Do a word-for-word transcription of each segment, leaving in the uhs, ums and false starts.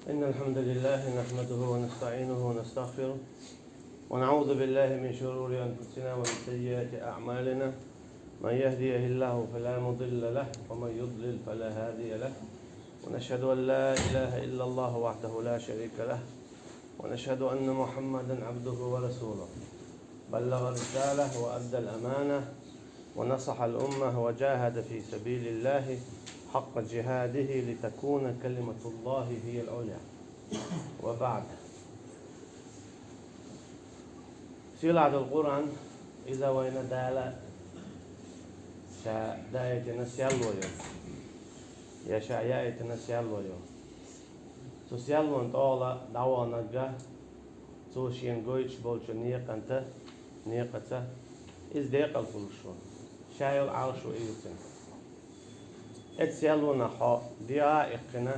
إن الحمد لله نحمده ونستعينه ونستغفره، ونعوذ بالله من شرور أنفسنا ومن سيئات أعمالنا. من يهديه الله فلا مضل له، ومن يضلل فلا هادي له. ونشهد أن لا إله إلا الله وحده لا شريك له، ونشهد أن محمدا عبده ورسوله. بلغ الرسالة وأدى الأمانة ونصح الأمة وجاهد في سبيل الله حق جهاده لتكون كلمة الله هي العليا. وبعد. Сийлахь долу Къуръан, иза вайна Дала Ша даийтина серло ю, я Ша яийтина серло ю. Цу серлонан тӀехула дӀаваханарг, цо шена гойтуш болчу некъанта, некъаца, иза декъала хуьлуш ву, Ша йолу Ӏаршо и ю цуьнан. Оцу серлонах хьо дегӀ а иккхина,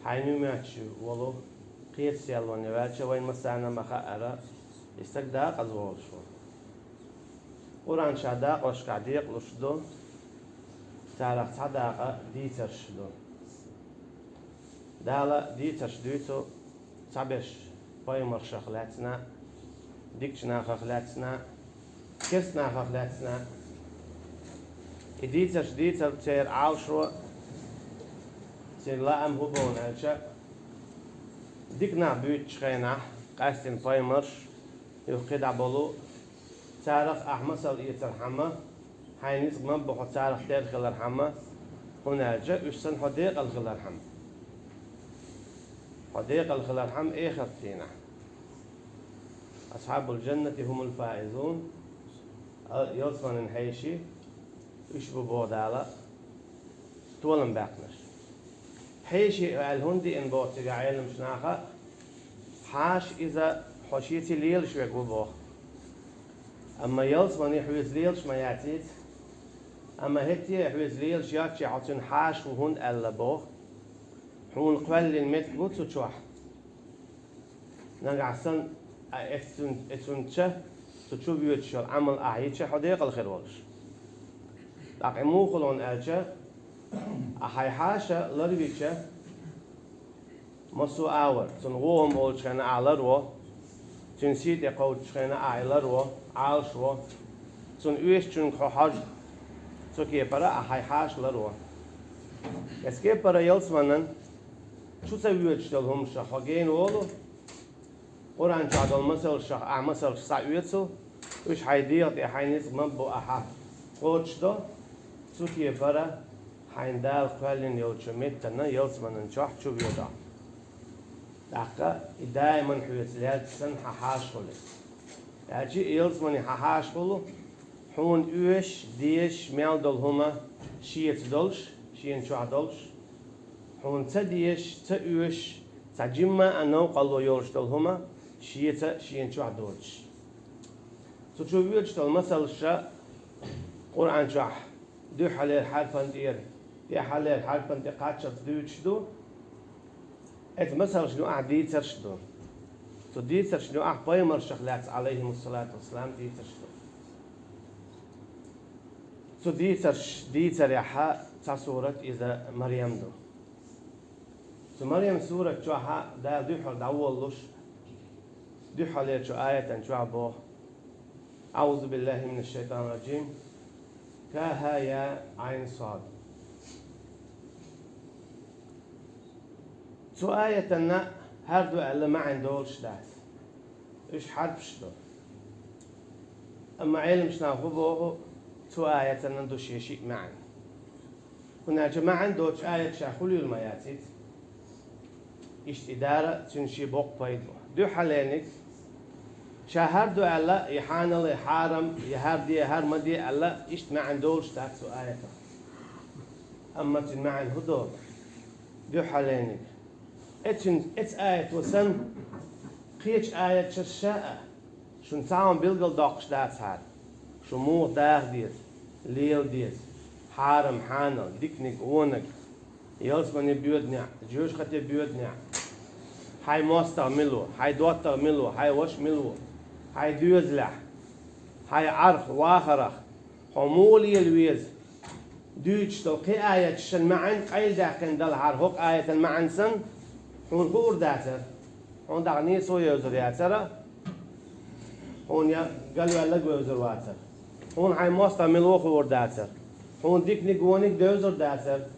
хьайна юьмаьчча волу кхечу серлонах ваьлча, вайн массарна а ма-хаъара, и стаг декъаза волуш ву. Къуръан Ша дакъошкахь декъалуш ду, царах цхьа дакъа дийцарш ду. Дала дийцарш дуьйцу цхьаберш пайхамаршах лаьцна а, дикачу нахах лаьцна а, керста нахах лаьцна а. И дийцарш дийцар церан Ӏалашо, церан лаам хӀун боху аьлча, дика нах буьйцучу хенахь къаьстина пайхамарш, юха кхидӀа болу, царах ахь масал эцархьама, хьайн ницкъ ма бу хьо царах тера хилархьама, хӀунда аьлча уьш санна хьо декъала хилархьама. Хьо декъала хилархьама эхарт дийнахь. Асхьабул жаннати хӀумул фаизун, а, ялсаманин хьеший, уьш бу боху Дала толам баьккхинарш. Хьеший аьлла хӀунда деана боху цигахь Ӏеламчу наха, хьаша иза хьо шеца лелаш верг ву боху. Амма ялсамане хьоьца лелаш ма яц иза. Амма хӀетте а хьоьца лелаш йоцчехь хьо цуьнан хьаша ву хӀунда аьлла боху. Хьуна кхоьллина меттиг ву цу чохь. Нагахь санна, а, эцун-, эцунча, цу чу воьдуш йолу Ӏамал ахь йича, хьо декъала хир волуш. ТӀаккха и муха хуьлу аьлча, ахь хьайн хьаша ларвича, массо а агӀор, цунна вон хӀума олучу хенахь ахь ларво, цуьнан сий тӀе кхочучу хенахь ахь ларво, Ӏалашво, цунна оьшучуьнга хьо хьожу, цу кепара ахь хьайн хьаша ларво. Эцу кепара ялсаманан чу ца воьдуш долу хӀуманашах хьо гена волу, Къуръан чохь долу масалшах ахь масалш схьаоьцу, уьш хьайн дегӀа тӀе хьайн ницкъ ма бу ахьа кхочушдо, цу кепара хьайна Дала кхоьллина йолчу меттана ялсаманан чохь чу воьду ахь. ТӀаккха и даиман хьоьца лаьцна санна хьан хьаша хуьлу. Аьлча и ялсамане хьан хьаша хуьлу, хьуна оьшуш, дезаш мел долу хӀума шеца долуш, шена чохь долуш, хьуна ца дезаш, ца оьшуш, цхьа жимма а новкъарло йолуш долу хӀума шеца, шена чохь доцуш. Цу чу воьдуш долу масалш Къуръан чохь дуьххьарлера хьарпана тӀера, тӀаьххьарлера хьарпана тӀе кхаччалц дуьйцуш ду. Эцу масалшна юкъахь дийцарш а ду. Цу дийцаршна юкъахь пайхамаршах лаьцна, Ӏалайхимуссалату вассалам, дийцарш ду. Цу дийцарш дийцарехь цхьа сурат иза Марьям ду. Цу Марьям сурат чохь Дала дуьххьара дӀаволлуш, дуьххьарлерчу аятан чохь боху: «АӀузу биллахӀи минаш-шайтӀанир-ражим. КахӀа, я Ӏайн, сад». Цу аятанна хӀара ду аьлла маьӀна долуш дац. Уьш хьарпаш ду. Амма Ӏеламчу наха хӀун боху, цу аятанна ду шен шиъ маьӀна. ХӀунда аьлча маьӀна доцуш аят ша хуьлийла ма яц иза. Иштта и дара цуьнан шен боккха пайда бу. Дуьххьарлениг, ша хӀара ду аьлла, я хьанал, я хьарам, я хӀара де, хӀара ма де аьлла, иштта маьӀна долуш дац цу аятах. Амма цуьнан маьӀна хӀун долу? Дуьххьарлениг. Эцуьнан, эцу аято санна, кхечу аяташ ша а, шуна цхьа хӀума билгалдоккхуш дацахьара, шу муха даха деза, лела деза, хьарам, хьанал, диканиг, вониг, ялсамане боьду неӀ, жоьжахате боьду неӀ, хьайн мостагӀа мила ву, хьайн доттагӀа мила ву, хьайн ваша мила ву, хьайн доьзалехь, хьайн Ӏарх, вахарах, хьо муха лела веза, дуьйцуш долу кхин аяташ шайн маьӀна къайладаьккхина далахьара хӀокху аятан маьӀна санна, Хьуна хуур дацара, хьуна дӀа нийсо евзар яцара, хьуна я галваьлларг вевзар вацара, хьуна хьайн мостагӀа мила ву хуур дацара, хьуна диканиг вониг девзар дацара,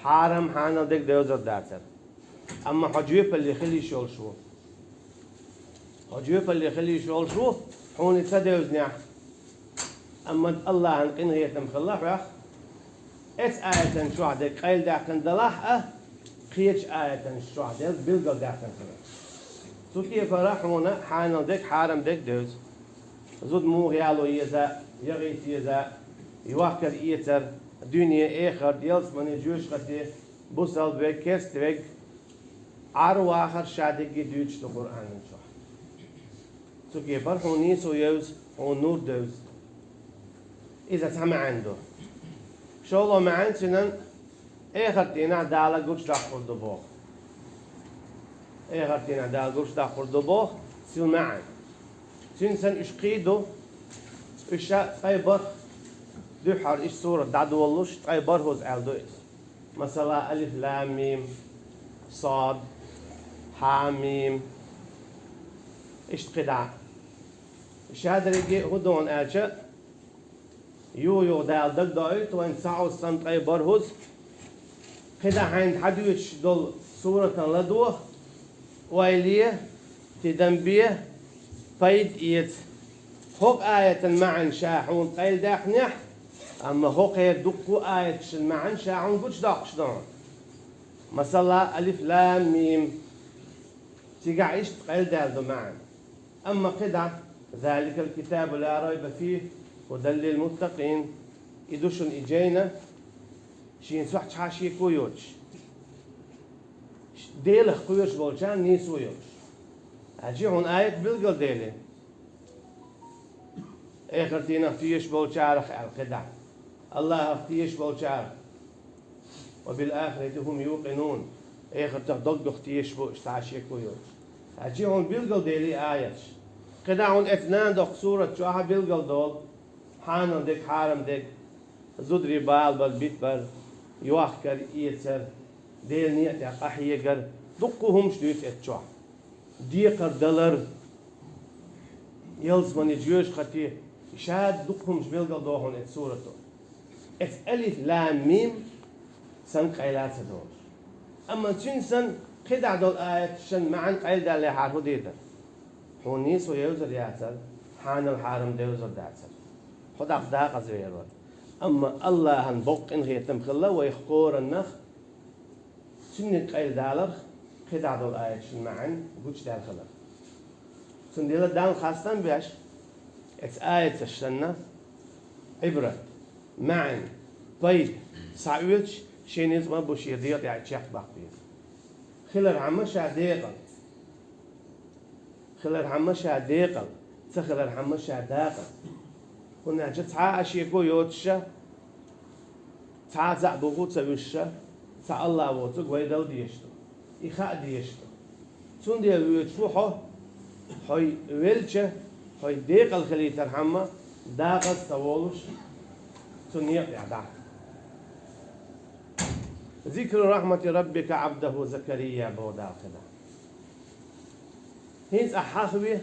хьарам хьанал дег девзар дацара. Амма хьо жоьпалле хила йиш йолуш ву. Хьо жоьпалле хила йиш йолуш ву, хьуна и ца девзинехь. Амма Аллахьан къинхетам хилла хьох, эцу аятан чохь дерг къайладаьккхина далахь а, кхечу аятан чохь дерг билгалдаьккхина хилла. Цу кепара хьуна хьанал дерг, хьарам дерг девза. Зуда муха яло еза, яхийта еза, йохкар эцар, дуьне, эхарт, ялсамани, жоьжахати, бусалба верг, керста верг, Ӏар-вахар ша дерриге дуьйцуш ду Къуръанан чохь. Цу кепара хьуна нийсо евза, хьуна нур девза. Иза цхьа маьӀна ду. ШолгӀа маьӀна цуьнан эхарт дийнахь Дала гучудоккхур ду боху. Эхарт дийнахь Дала гучудоккхур ду боху, цуьнан маьӀна. Цуьнан санна уьш кхин ду, уьш ша ткъе бархӀ дуьххьара ишта сурат дӀадолалуш, ткъе бархӀазза аьлла ду иза. Масала, алиф, лам, мим, сод, хьа, мим. Иштта кхидӀа. Ша дерриге а хӀун ду аьлча, юха-юха Дала дагадоуьйту вайна цхьа Ӏуссам ткъе бархӀазза, кхидӀа хьайна хьадоьдуш долу суратан ладогӀа, ойла е, тидам бе, пайда эца. ХӀокху аятан маьӀна ша хьуна къайладаьккхинехь, амма хӀокхеран дуккха а аяташан маьӀна ша хьуна гучудоккхуш ду хьуна. Масала, алиф, лам, мим. Цигахь иштта къайладаьлла ду маьӀна. Амма кхидӀа: «Заликал китабу ла райба фихи, хӀудан лил муттакъин». И ду шуна и жайна, шена цхьа а шеко йоцуш, Делах кхоьруш болчарна нийсо йолуш. Хьажи, хьуна аят билгалделира. Эхарт дийнах тешаш болчарах аьлла кхидӀа. Аллахах тешаш болчарах. «Ва бил ахирати хум юкъинун». Эхартах доггах тешаш бу уьш, цхьа а шеко йоцуш. Хьажи, хьуна билгалделира аяташ. КхидӀа хьуна эцу нана доккху сурат чохь а билгалдолу. Хьанал дерг, хьарам дерг, зударий балабар, битбар, йохкар, эцар, Делан некъа тӀехь къахьегар, дуккха а хӀумаш дуьйцу эцу чохь. Декхар далар, ялсамани, жоьжахати, ша дуккха хӀумаш билгалдо хьуна эцу сурато. Эцу алиф, лам, мим санна къайла ца долуш. Амма цуьнан санна кхидӀа долу аяташан маьӀна къайладаллехьара хӀун дийр дара? Хьуна нийсо евзар яцара, хьанал, хьарам девзар дацара. Хьо дӀа дакъаза вер вара. Амма Аллахьан боккха къинхетам хилла вайх хӀораннах, цуьнан къайладаларх кхидӀа долу аяташна маьӀна гучудаьлла хилар. Цундела Далла хастам беш, эцу аяташ санна, Ӏибрат, маьӀна, пайда схьаоьцуш, шен ницкъ ма бу шен дегӀа тӀехь чекхбаккха беза. Хилархьама ша декъала. Хилархьама ша декъала, ца хилархьама ша дакъаза. ХӀунда аьлча цхьа а шеко йоцуша, цхьа а цхьаъ бохо ца вуьшуша, цхьа Аллах воцург вай дала дезаш ду. И хаа дезаш ду. Цундела воьдуш ву хьо, хьо велча, хьо декъала хилийтархьама, дакъаза ца волуш, цу некъа тӀехь дӀа. «Зикру рахьмати раббика Ӏабдаху Закария», боху Дала кхидӀа. ХӀинца ахь хьахаве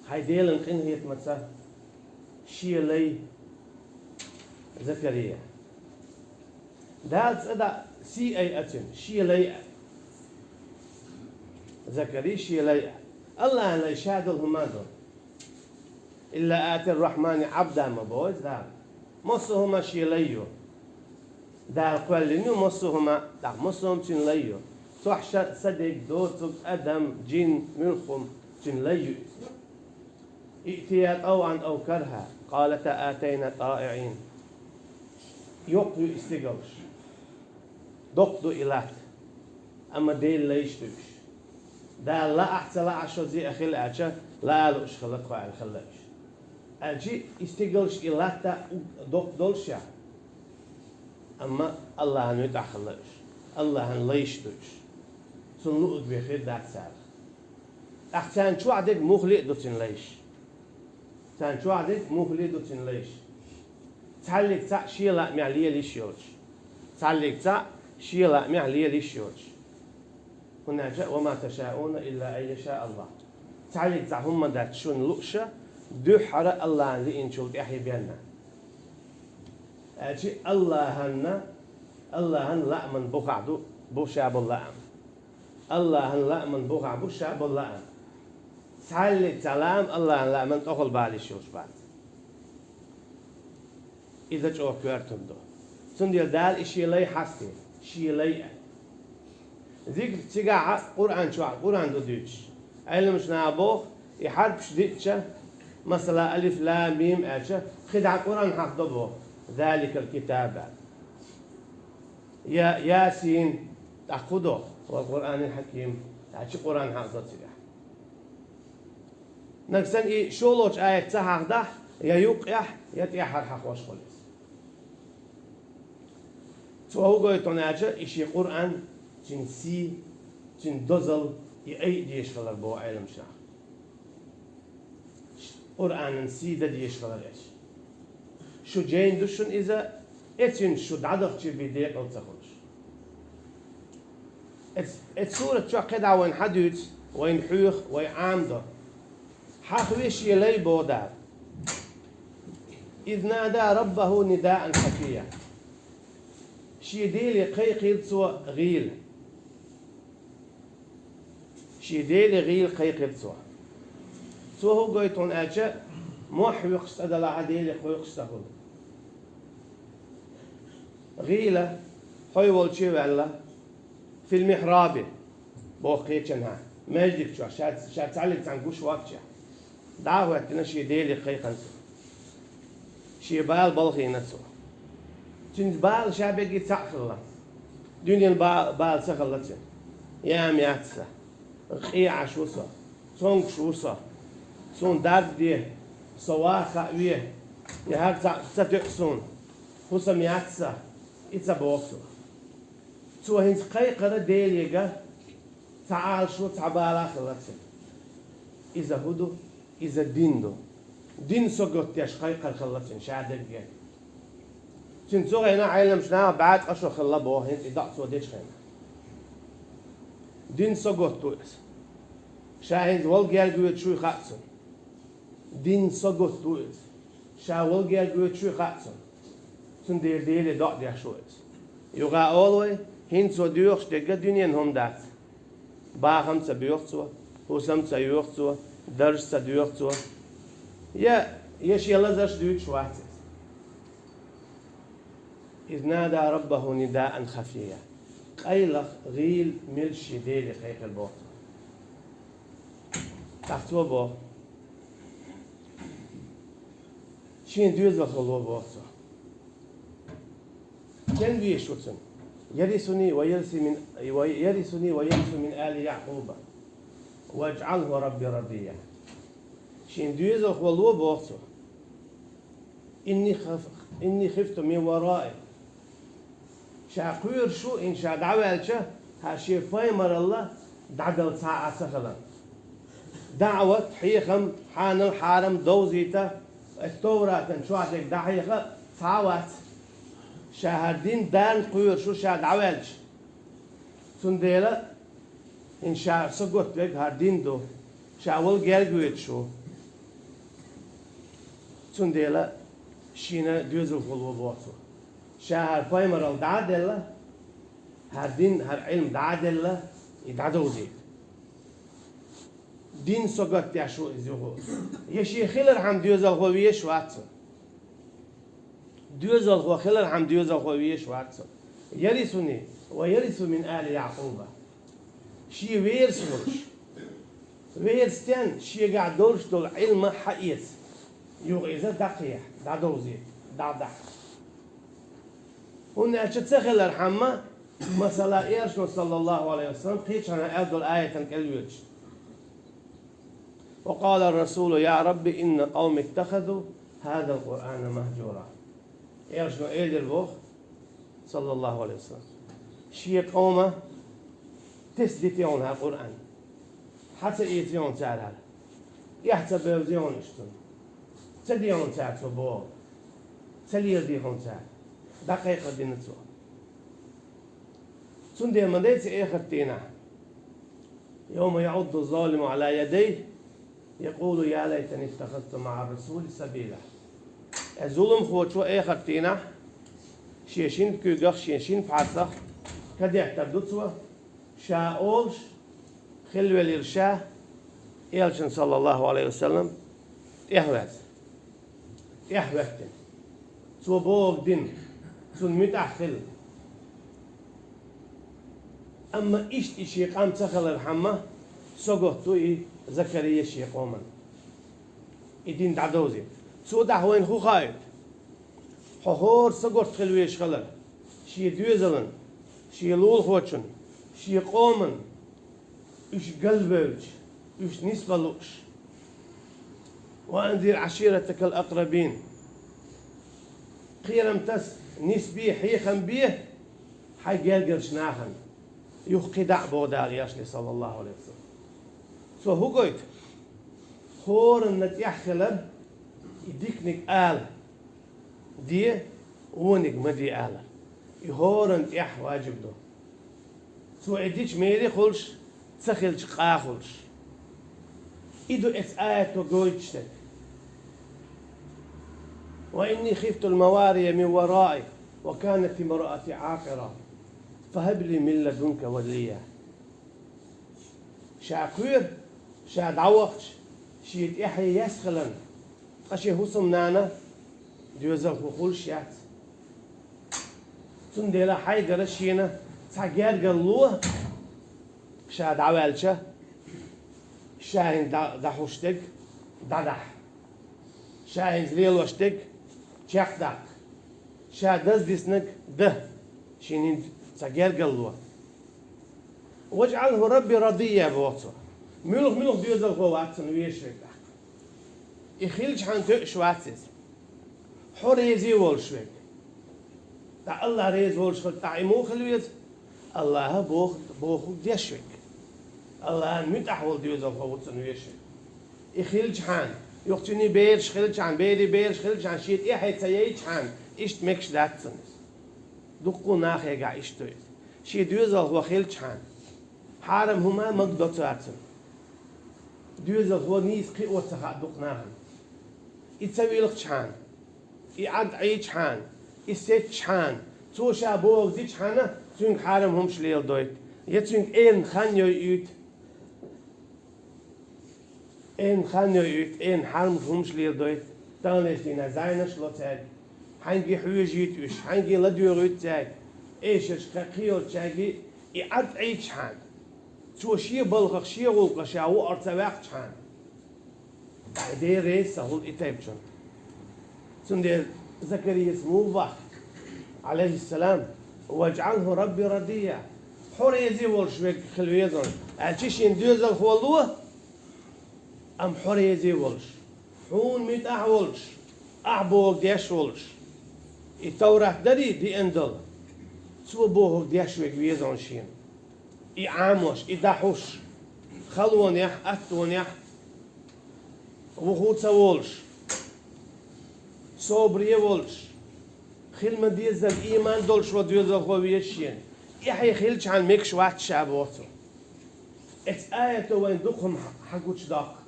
хьайн Делан къинхетамаца шен лай Закария. Дала цӀа дан сий айа цуьнан, шен лай а. Закарий шен лай а. Аллахьан лай ша долу хӀума а ду. «Илла атир рахьмани Ӏабда» ма боху иза Дала. Массо а хӀума шен лай ю. Дала кхоьллина ю массо а хӀума, тӀаккха массо а хӀума цуьнан лай ю. Цохь ша са дерг, доцург, адам, джин, муьлхха хӀума цуьнан лай ю иза. «Иътия тӀавъан ав кархьа, къалата атайна тӀаиӀин». Йоккха ю и стигалш. Доккха ду и латта, амма Делан лайш ду уьш. Дала лаахь а, ца лаахь а, шозза а хила аьлча, лаа лууш хилла тхо аьлла хилла уьш. Аьлча и стигалш, и латта доккха долуш а, амма Аллахьан муьтӀахь хилла уьш. Аллахьан лайш ду уьш. Цунна луург бен хир дац царах. ТӀаккха царна чохь дерг муххале а ду цуьнан лайш. Царна чохь дерг муххале а ду цуьнан лайш. Цхьаллиг цхьаъ шен лаамехь лела йиш йоцуш. Цхьаллиг цхьаъ шен лаамехь лела йиш йоцуш. ХӀунда аьлча: «وما تشاءون إلا أن يشاء الله». Цхьаллиг цхьа хӀума дац шуна лууш, дуьххьара Аллахьан лиъначул тӀаьхье бенна. Аьлча Аллахьанна, Аллахьан лааман бухахь ду, бу ша болу лаам. Аллахьан лааман бухахь бу ша болу лаам. Цхьаллиг цхьа лаам Аллахьан лааман тӀехула бала йиш йолуш бац. Иза чӀогӀа коьрта хӀума ду. Цундела Дала и шен лай хьастийна, шен лай а. Зикр цигахь а Къуръан чохь, Къуръан ду дуьйцуш. Ӏеламчу наха боху, и хьарпаш диъча, масала, алиф, лам, мим аьлча, кхидӀа Къуръан хьахдо боху, «ذلك الكتاب». Я Ясин, тӀаккха хӀун до? «والقرآن الحكيم», аьлча Къуръан хьахдо цигахь. Нагахь санна и шолгӀачу аят ца хьахдахь, я юккъехь, я тӀаьххьара хьахош хуьлу иза. Цо хӀун гойту аьлча, и шен Къуръан, цуьнан сий, цуьнан дозалла, и айа дезаш хилар боху Ӏеламчу наха. Къуръанан сий дан дезаш хилар аьлча. Шу жайна ду шуна иза, эцинчу шу дӀадахча бен декъал ца хуьлуш. Эц-, эцу сурат чохь кхидӀа вайна хьан дуьйцу, вайна хьоьху, вай Ӏамадо. Хьахве шен лай боху Дала. «إذ نادى ربه نداء خفيا». Шен Деле кхайкхийра цо гӀийла. Шен Деле гӀийла кхайкхира цо. Цо хӀун гойту аьлча, мохь хьоькхуш цӀа далахь а, Деле кхойкхуш ца хуьлу. ГӀийла, хьой волчу а ваьлла, «في المحراب», боху кхечанхьа, маьждиг чохь, ша, ша цхьаллиг цхьаьна гуш воцчехь. ДӀа а хӀоьттина шен Деле кхайкхина цо. Шен бала балхийна цо. Цуьнца бала ша берриге цхьаъ хилла. Дуьненан ба-, бала ца хилла цуьнан. Яа-м яц сан. Къе Ӏаш ву со. Цомгуш ву со. Суна дарба де. Со ваха хаа ве. Я хӀара цхьаъ ца тоьа суна. ХӀусам яц сан. И ца боху цо. Цо хӀинца кхайкхира Деле, цхьа Ӏалашо, цхьа бала хилла цуьнан. Иза хӀун ду? Иза дин ду. Дин сагатдеш кхайкхар хилла цуьнан ша дерриге. Цуьнан цу хенахь Ӏеламчу наха бӀе ткъа шо хилла боху, хӀинца и доӀа цо дечу хенахь. Дин сагатду иза. Ша хӀинца вала герга воьдуш вуй хаьа цунна. Дин сагатду иза. Ша вала герга воьдуш вуй хаьа цунна. Цундела Деле доӀа деш ву иза. Юха олу вай, хӀинца цо доьхуш дерг дуьненан хӀума дац. Бахам ца боьху цо, хӀусам ца йоьху цо, дарж ца доьху цо. Я, я шен лазарш дуьйцуш вац иза. «إذ نادى ربه نداء خفيا». Къайлаха, гӀийла, мелла шен Деле кхайкхира боху цо. ТӀаккха цо боху: «Шена доьзалхо ло», боху цо. Стенна везаш ву цунна? «يرثني ويرث من، ويرثني ويرث من آل يعقوب واجعله رب رضيا». Шена доьзалхо ло, боху цо. «إني خف-، إني خفت من ورائي». Ша кхоьруш ву, хӀинца ша дӀаваьлча, хӀара шен пайхамаралла дӀадала цхьа а ца хиларна. ДаӀват, хьехам, хьанал, хьарам довзийта, оцу Товратан чохь дерг дӀахьеха цхьа а вац. Ша хӀара дин дарна кхоьруш ву ша дӀаваьлча. Цундела хӀинца ша сагатверг хӀара дин ду, ша вала герга воьдуш ву. Цундела шена доьзалхо ло, боху цо. Ша хӀара пайхамаралла дӀа а делла, хӀара дин, хӀара Ӏилма дӀа а делла, и дӀадовзийта. Дин сагатдеш ву иза юха. Я шен хилархьама доьзалхо везаш вац цо. Доьзалхо хилархьама доьзалхо везаш вац цо. «يرثني ويرث من آل يعقوب». Шен верас волуш. Верас стенна? Шегахь долуш долу Ӏилма хьаэца. Юха иза дӀакхехьа, дӀадовзийта, дӀадахьа. ХӀунда аьлча ца хилархьама, масала, Элчано, саллаллаху Ӏалайхи ва саллам, кхечанхьа аьлла долу аятан кӀел воьдуш. «وقال الرسول يا رب إن قومي اتخذوا هذا القرآن مهجورا». Элчано элира боху, саллаллаху Ӏалайхи ва саллам, шен къоман тесна дитина хӀара Къуръан. Хьа ца эцина цара хӀара. Эхь ца бевзина иштта цунна. Ца дина цара цо боху. Ца леладина цара. ДӀакхайкхар дина цо. Цундела ма дай цу эхарт дийнахь. يوم يعض الظالم على يديه يقول يا ليتني اتخذت مع الرسول سبيلا. Э, зуламхочо эхартийнахь шен шин куьйгах, шен шин пхьарсах кадеттар ду цо, ша олуш, хилла велира ша, элчан, саллаллаху алейхи ва саллам, тӀехваьзна, тӀехваьттина. Цо бохург дина, цунна муьтӀахь хилла. Амма иштта и шен къам ца хилархьама, сагатду и Закария шен къоман. И дин дӀадовзийта. Цо дахьа вайна хӀун хаийта? Хьо хӀора сагатта хила везаш хилар, шен доьзалан, шен лулахочун, шен къоман, уьш галбевлча, уьш нисбан лууш. وأنذر عشيرتك الأقربين. Кхерам таса, нисбе, хьехам бе хьайн гергарчу нахана. Юха кхин дӀа а боху Дала элчане, саллаллаху алейхи ва саллам. Цо хӀун гойту? ХӀоранна тӀехь хилар, и диканиг ала де, вониг ма де алар. И хӀоранна тӀехь важиб ду. Цо и дича мери хуьлуш, ца хилча къа хуьлуш. И ду эцу аято гойтуш дерг. وإني خفت الموالي من ورائي وكانت امرأتي عاقرا فهب لي من لدنك وليا. Ша кхоьру, ша дӀавахча, шен тӀаьхье яьсса хиларна, ткъа шен хӀусамнана доьзалхо хуьлуш яц. Цундела хьайгара шена цхьа гергарло, ша дӀаваьлча, ша хӀинца дӀа-, дӀахьуш дерг дӀадахьа, ша хӀинца лелош дерг чекхдаккха, ша даздиснарг дан, шена хӀинца цхьа гергарло. واجعله ربي راضيا, боху цо. Муьлха-муьлха доьзалхо вац цунна везаш верг тӀаккха. И хилчхьана тоьуш вац иза. Хьо реза волуш верг. ТӀаккха АллахӀ реза волуш хилча, тӀаккха и муха хила веза? АллахӀа боху-, бохург деш верг. АллахӀан муьтӀахь волу доьзалхо ву цунна везаш верг. И хилчхьана, юха цуьнан бераш хилчхьана, берийн бераш хилчхьана, шен тӀаьхье ца яйчхьана, иштта мегаш дац цунна иза. Дуккха а нахегахь иштта ду иза. Шен доьзалхо хилчхьана, хьарам хӀума магадо царна. Доьзалхо нийса кхио ца хаьа дукха нахана. И ца вилхчхьана, и Ӏад Ӏийчхьана, и сецчхьана, цо ша бохург дичхьана, цуьнга хьарам хӀумаш леладойту, я цуьнга эрна хан йойуьйту. Эрна хан йойуьйту, эрна хьарам хӀумаш леладойту, таханлерчу дийнахь зӀенаш ло цаьрга, хьаьнгге хьоьжуьйту уьш, хьаьнгге ладоьгӀуьйту цаьрга, эшарш кхе-, кхийолчаьрга и Ӏад Ӏийчхьана, цо шен балхах, шен гӀуллакхах ша ваар ца ваьккхачхьана, ай, Дела реза ца хуьлу и тайпачунна. Цундела Закарияс муха боху, Ӏалайхиссалам: «Ваджъалху Рабби радийя». Хьо реза волуш верг хила веза, аьлча, шен доьзалхо ло, амма хьо реза волуш, хьуна муьтӀахь волуш, ахь бохург деш волуш, и Таврат дарий деана долу, цо бохург деш верг веза шена. И Ӏамош, и дӀахьуш, халонехь, аттонехь вуху ца волуш, собаре волуш, хила ма-деззара ийман долуш ван доьзалхо веза шена. И хье хилчхьана мегаш вац ша, боху цо. Эцу аято вайн дукха хӀума хьагучудоккху.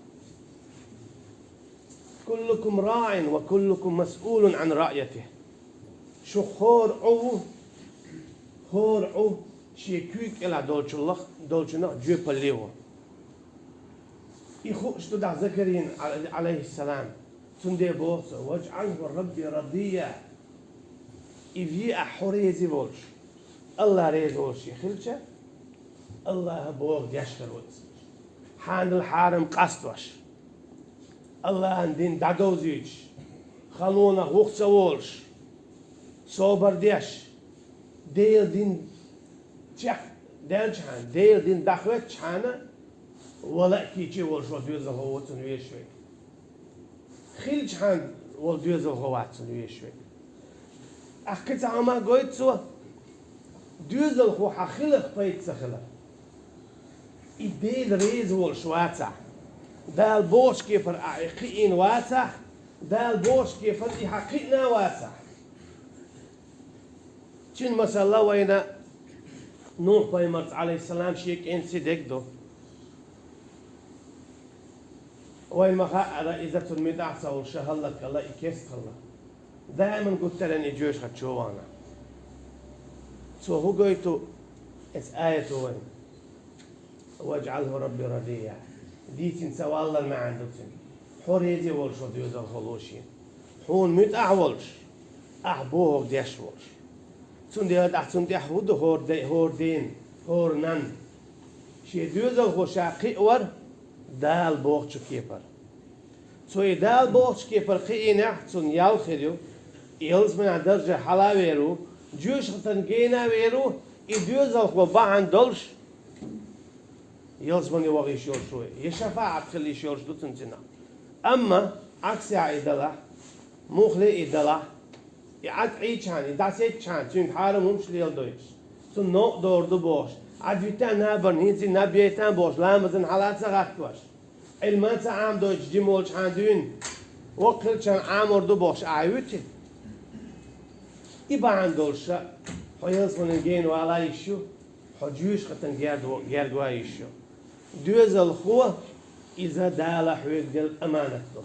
«Куллукум раӀин ва куллукум масъулун Ӏан раӀйатихӀ». Шух хӀора Ӏу ву, хӀора Ӏу шен куьйга кӀелахь долчуллах-, долчунах жоьпалле ву. И хууш ду дӀа Закарияна, Ӏа-, Ӏалайхиссалам. Цундела боху цо: «ВаджъалхӀу Рабби радийя». И ве ахь хьо реза волуш, АллахӀ реза волуш и хилча, АллахӀа бохург деш хир ву иза. Хьанал хьарам къастош, АллахӀан дин дӀадовзуьйтуш, халонах вуху ца волуш, собар деш, Делан дин чекхдаьлчхьана, Делан дин дӀахӀоьттичхьана, вала а кийча волуш ван доьзалхо ву цунна везаш верг. Хилчхьана волу доьзалхо вац цунна везаш верг. Ахь кхин цхьа хӀума гойту цо, доьзалхо хьан хиларх пайда ца хилар. И Дела реза волуш вацахь, Дала бохучу кепара ахь и кхиийна вацахь, Дала бохучу кепара и хьан кхиъна вацахь. Цуьнан масала вайна Нухь-пайхамарца, Ӏалайхиссалам, шен кӀентан дерг ду. Вайн ма хаара, иза цунна муьтӀахь ца волуш, ша хӀаллакьхилла, и кестхилла. Даиман гуттаренна и жоьжахати чу вахана. Цо хӀун гойту эцу аято вайна? «Ваджъалху Рабби радия». Дийцина ца валлан маьӀна ду цуьнан. Хьо реза волуш ву доьзалхо ло шена. Хьуна муьтӀахь волуш, ахь бохург деш волуш. Цундела тӀаккха цунна тӀехь хӀун ду хӀора де-, хӀора ден, хӀора нанна? Шен доьзалхо ша кхиавара Дала бохучу кепара. Цо и Дала бохучу кепара кхиийнехь, цунна ял хир ю, и ялсаманин даржехь хьала а вер ву, жоьжахатин гена а вер ву, и доьзалхо бахьана долуш, ялсамане вахийша йолуш ву, я шафаӀат хила йиш йолуш ду цунна цигахь. Амма Ӏаксехь и далахь, муххале и далахь, и Ӏад Ӏийчхьана, и дӀасеттачхьана, цуьнга хьарам хӀумаш леладойтуш, цунна новкъа догӀур ду бохуш, Ӏад витта набарна, хӀинца и наб яйтан бохуш, ламазан хьала а ца гӀаттош, Ӏилма ца Ӏамадойтуш, жима волчхьана дуьйна, воккха хилчхьана Ӏамор ду бохуш, ахьа вуьту? И бахьана долуш ша, хьо ялсаманин гена вала йиш ю, хьо жоьжахатин герда-, герга ван йиш ю. Доьзалхо, иза Дала хьоьга делла аманат ду.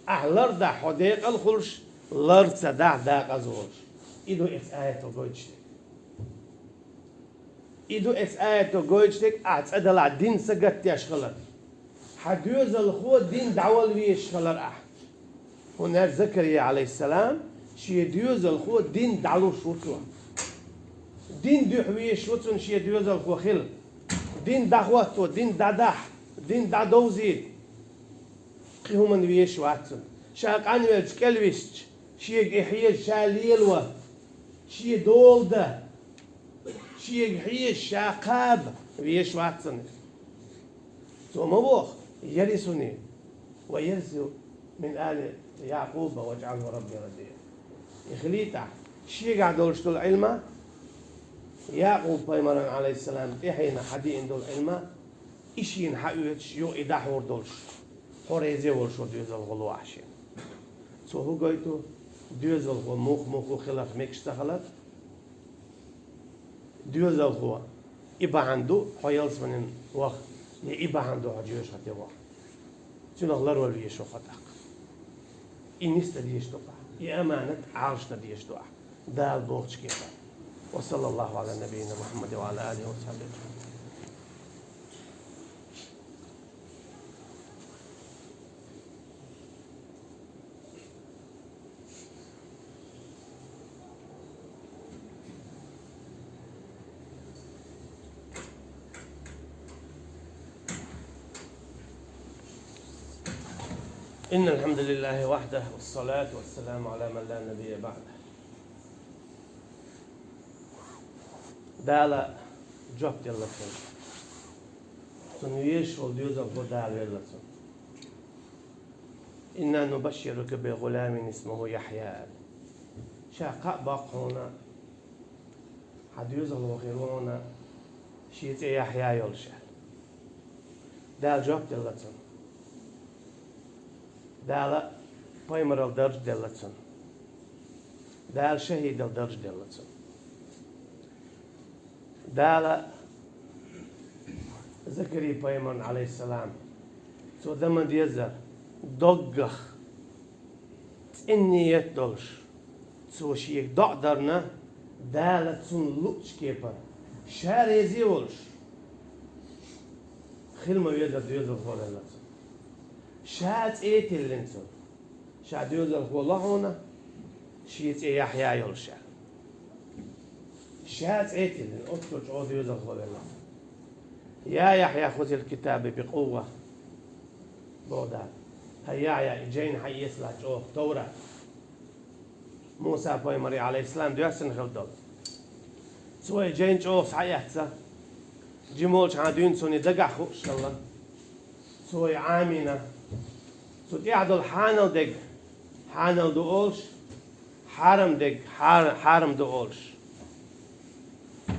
Ахь лардахь хьо декъала хуьлуш, лар ца дахь декъаза волуш. И ду эцу аято гойтуш дерг. И ду эцу аято гойтуш дерг, ахь цӀа далахь дин сагатдеш хилар. Хьан доьзалхо дин дӀавала везаш хилар ахь. ХӀунда аьлча Закария, Ӏалайхиссалам, шен доьзалхо дин дӀалуш ву цо. Дин дуьхьа везаш ву цунна шен доьзалхо хила. Дин дӀахӀотто, дин дӀадахьа, дин дӀадовзийта. Кхин хӀуманна везаш вац цунна. Ша къанвелча кӀелвисча, шега и хьежа ша лелаван, шен дола дан, шега хьежа ша кхаба везаш вац цунна. Цо ма боху: «Ярисуни ва ярису мин али Якъуба ваджъалху Рабби радия». И хилийтахь, шегахь долуш долу Ӏилма, Якъуб-пайхамаран, Ӏалайхиссалам, тӀаьхьенах хьадеана долу Ӏилма, и шена хьаоьцуш, юха и дӀахьур долуш, хьо реза волуш ву доьзалхо ло ахь шена. Цо хӀун гойту? Доьзалхо мух-мух ву хиларх мегаш ца хилар. Доьзалхо, и бахьана ду хьо ялсаманин ваха, я и бахьана ду хьо жоьжахате ваха. Цунах ларвала везаш ву хьо тӀаккха. И нисдан дезаш ду ахь, и аманат Ӏалашдан дезаш ду ахь, Дала бохучу кепара. Ва саллаллаху Ӏала набийина Мухьаммадин ва Ӏала алихи ва сахьбихи аджмаӀин. إن الحمد لله وحده والصلاة والسلام على من لا نبي بعده. Дала жоп делла цунна. Цунна везаш волу доьзалхо Дала велла цунна. «Инна нубашширука би гӀуламин исмуху Яхья», – аьлла. Ша кхаъ боккху хьуна, хьан доьзалхо хир ву хьуна, шен цӀе Яхья йолуш, аьлла. Дала жоп делла цунна. Дала пайхамарал даржа делла цунна. Дала шахӀидал даржа делла цунна. Дала Закарий-пайхамарна, Ӏалайхиссалам, цо дан ма-деззара, доггах цӀена ният долуш, цо шега доӀа дарна, Дала цунна луъучу кепара, ша реза а волуш, хила ма-веззара доьзалхо велла цунна. Ша цӀе а тиллина цунна. Ша доьзалхо ло хьуна, шен цӀе Яхья йолуш, аьлла. Ша цӀе а тиллина, оццул чӀогӀа доьзалхо велла. «Я Яхья, хузил китаба бикъувва», – боху Дала. ХӀай Яхья, и жайна хьаэцалахь чӀогӀа, Товрат. Муса-пайхамаре, Ӏалайхиссалам, доьссина хилла долу. Цо и жайна чӀогӀа схьаэцна, жима волчхьана дуьйна цунна и дагахь хууш хилла. Цо и Ӏамийна. Цу тӀехь долу хьанал дерг хьанал ду олуш, хьарам дерг хьар-, хьарам ду олуш.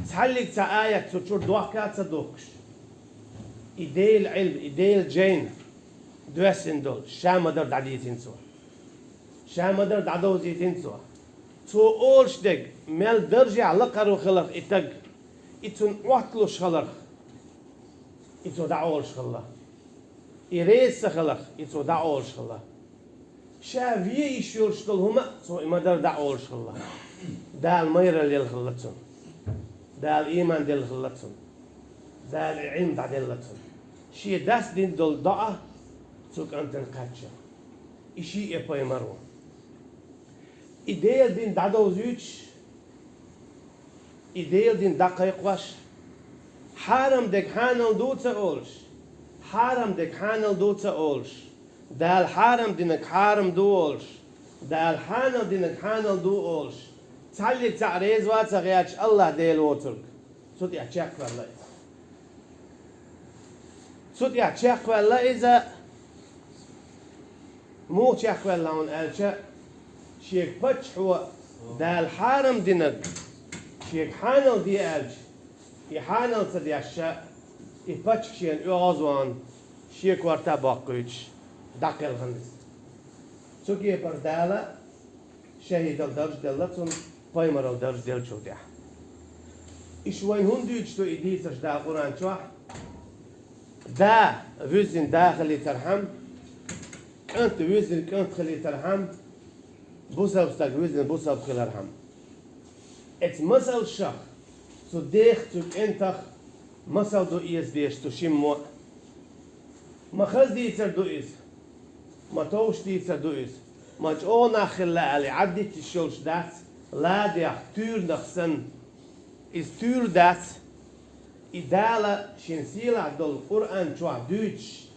Цхьаллиг цхьа аят цу чуьра дохка а ца духкуш, и Делан Ӏилма, и Делан жайна доьссина долу, ша ма-дарра дӀадийцина цо. Ша ма-дарра дӀадовзийтина цо. Цо олуш дерг, мел даржехь лакхара хиларх и стаг, и цунна Ӏотталуш хиларх, и цо дӀаолуш хилла. И реза ца хиларх, и цо дӀакъовлуш хилла. Ша вен йиш йолуш долу хӀума а цо и ма-дарра дӀакъовлуш хилла. Дала майралла елла хилла цунна. Дала ийман делла хилла цунна. Дала и Ӏилма дӀаделла цунна. Шен дас дина долу доӀа цу кӀантана кхаьчна. И шиъ а пайхамар ву. И Делан дин дӀадовзуьйтуш, и Делан дин дӀакхайкхош, хьарам дерг хьанал ду ца олуш, хьарам дерг хьанал ду ца олуш, Дала хьарам динарг хьарам ду олуш, Дала хьанал динарг хьанал ду олуш, цхьаллиг цхьаъ реза вац а гӀерташ АллахӀ Дела воцург. Цу тӀехь чекхваьлла иза. Цу тӀехь чекхваьлла иза, муха чекхваьлла хьуна аьлча, шега паччахьо Дала хьарам динарг шега хьанал де аьлча, и хьанал ца деш, и паччахь шена оьгӀазвахана, шен корта боккхуьйтуш, дӀакхелхина иза. Цу кепара Дала шахӀидал дарж делла цунна, пайхамарал дарж деллачул тӀаьхьа. Иштта вайна хӀунда дуьйцуш ду и дийцарш Дала Къуръан чохь? Да вуьззина да хилийтархьама, кӀант вуьззина кӀант хилийтархьама, бусалба стаг вуьззина бусалба хилархьама. Эцу масалшах, цу дех, цу кӀентах масал ду эца дезаш цу шиммо а. Ма хаза дийцар ду иза, ма товш дийцар ду иза, ма чӀогӀа нах хилла аьлла, Ӏаддитта йиш йолуш дац, ладех, туьйранах санна, иза туьйра дац. И Дала шен сийлахь долу Къуръан чохь дуьйцуш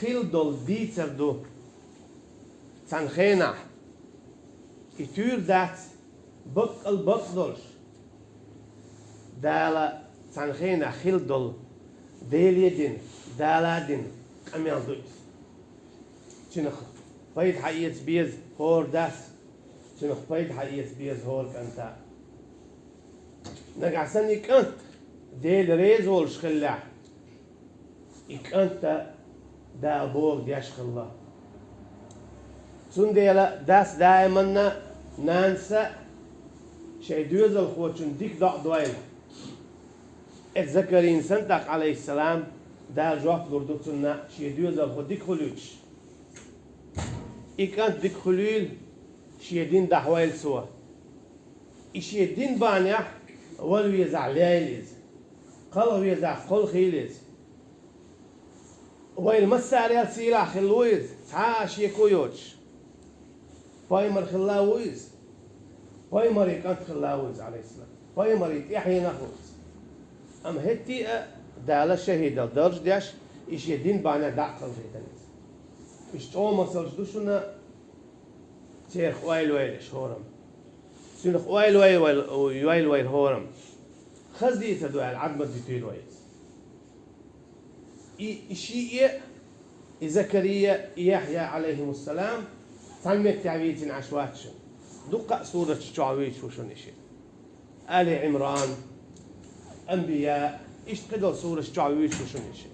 хила долу дийцар ду. Цхьана хенахь и туьйра дац, баккъал бакъ долуш, Дала цхьана хенахь хила долу, Деле а дина, Дала а дина къамел ду иза. Цуьнах пайда хьаэца беза хӀора дас, цуьнах пайда хьаэца беза хӀора кӀанта. Нагахь санна и кӀант Дела реза волуш хиллехь, и кӀанта Дала бохург деш хилла. Цундела дас даиманна, нанас а шайн доьзалхочун дика доӀа дойла. Эцу Закарийна санна тӀаккха, Ӏалайхиссалам, Дала жоп лур ду цунна, шен доьзалхо дика хуьлуьйтуш. И кӀант дика хуьлийла, шен дин дӀахьойла цо. И шен дин бахьанехь вала везахь лейла иза, кхалха везахь кхолхийла иза. Вайна массарел сийлахь хилла ву иза, цхьа а шеко йоцуш. Пайхамар хилла ву иза. Пайхамаран кӀант хилла ву иза, Ӏалайхиссалам. Пайхамаран тӀаьхьенах ву иза. Амма хӀетте а Дала шахӀидал дарж деш, и шен дин бахьанехь дӀа а кхалхийтина иза. Иштта чӀогӀа масалш ду шуна, церах ойла вайла иш хӀораммо. Цуьнах ойла вай-, вай-, йойла вайла хӀораммо. Хаза дийцар ду аьлла, Ӏад ма дуьтийла вай иза. И, и шиъ а, и Закария, и Яхьъя, Ӏалайхимуссалам, цхьана меттехь вийцина Ӏаш вац шуна. Дуккха а сураташ чохь вуьйцуш ву шуна и шиъ. Али Ӏимран, Анбия, иштта кхидолу сураташ чохь вуьйцуш ву шуна и шиъ.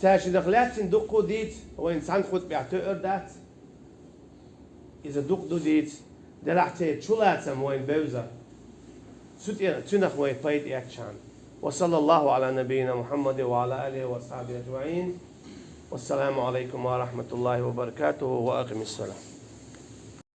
Цаьршиннах лаьцна дуккха а дийца, вайна цхьана хутбехь тоьар дац. Иза дукха ду дийца, делахь церан чулацам вайна бевза. Цу тӀе-, цуьнах вай пайда эцчахьана. Ва саллаллаху Ӏала набийина Мухьаммадин ва Ӏала алихи ва асхьабихи ажмаӀин. Вассаламу Ӏалайкум ва рахьматуллахи ва баракатуху. Ва акъимиссалам.